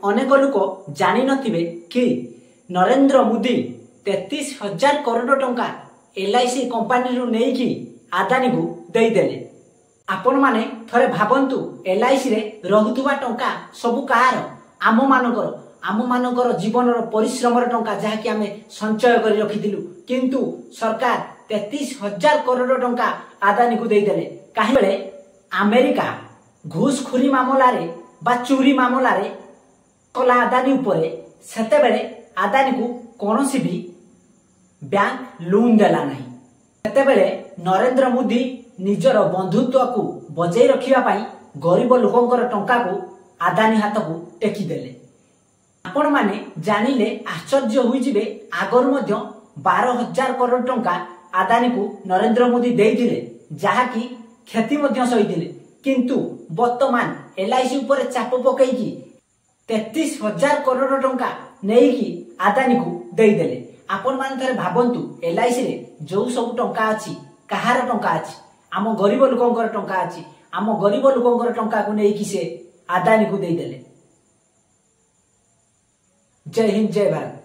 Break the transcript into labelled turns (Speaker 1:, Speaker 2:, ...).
Speaker 1: ଅନେକ ଲୋକ ଜାଣିନଥିବେ କି ନରେନ୍ଦ୍ର ମୋଦି 33 ହଜାର କରୋଡ଼ ଟଙ୍କା ଏଲ୍ଆଇସି କମ୍ପାନୀରୁ ନେଇକି ଆଦାନୀକୁ ଦେଇଦେଲେ। ଆପଣମାନେ ଥରେ ଭାବନ୍ତୁ, ଏଲ୍ଆଇସିରେ ରହୁଥିବା ଟଙ୍କା ସବୁ କାହାର? ଆମମାନଙ୍କର, ଆମମାନଙ୍କର ଜୀବନର ପରିଶ୍ରମର ଟଙ୍କା, ଯାହାକି ଆମେ ସଞ୍ଚୟ କରି ରଖିଥିଲୁ। କିନ୍ତୁ ସରକାର 33 ହଜାର କରୋଡ଼ ଟଙ୍କା ଆଦାନୀକୁ ଦେଇଦେଲେ। କାହିଁବେଳେ ଆମେରିକା ଘୁଷଖୋରି ମାମଲାରେ ବା ଚୋରି ମାମଲାରେ କଲା ଆଦାନୀ ଉପରେ, ସେତେବେଳେ ଆଦାନୀକୁ କୌଣସି ବି ବ୍ୟାଙ୍କ ଲୋନ୍ ଦେଲା ନାହିଁ। ସେତେବେଳେ ନରେନ୍ଦ୍ର ମୋଦି ନିଜର ବନ୍ଧୁତ୍ୱକୁ ବଜେଇ ରଖିବା ପାଇଁ ଗରିବ ଲୋକଙ୍କର ଟଙ୍କାକୁ ଆଦାନୀ ହାତକୁ ଟେକିଦେଲେ। ଆପଣମାନେ ଜାଣିଲେ ଆଶ୍ଚର୍ଯ୍ୟ ହୋଇଯିବେ, ଆଗରୁ ମଧ୍ୟ 12 ହଜାର କରୋଡ଼ ଟଙ୍କା ଆଦାନୀକୁ ନରେନ୍ଦ୍ର ମୋଦି ଦେଇଥିଲେ, ଯାହାକି କ୍ଷତି ମଧ୍ୟ ସହିଥିଲେ। କିନ୍ତୁ ବର୍ତ୍ତମାନ ଏଲ୍ଆଇସି ଉପରେ ଚାପ ପକେଇକି 33 ହଜାର କରୋଡ଼ ଟଙ୍କା ନେଇକି ଆଦାନୀକୁ ଦେଇଦେଲେ। ଆପଣମାନେ ଥରେ ଭାବନ୍ତୁ, ଏଲ୍ଆଇସିରେ ଯୋଉ ସବୁ ଟଙ୍କା ଅଛି, କାହାର ଟଙ୍କା ଅଛି? ଆମ ଗରିବ ଲୋକଙ୍କର ଟଙ୍କା ଅଛି। ଆମ ଗରିବ ଲୋକଙ୍କର ଟଙ୍କାକୁ ନେଇକି ସେ ଆଦାନୀକୁ ଦେଇଦେଲେ। ଜୟ ହିନ୍ଦ, ଜୟ ଭାରତ।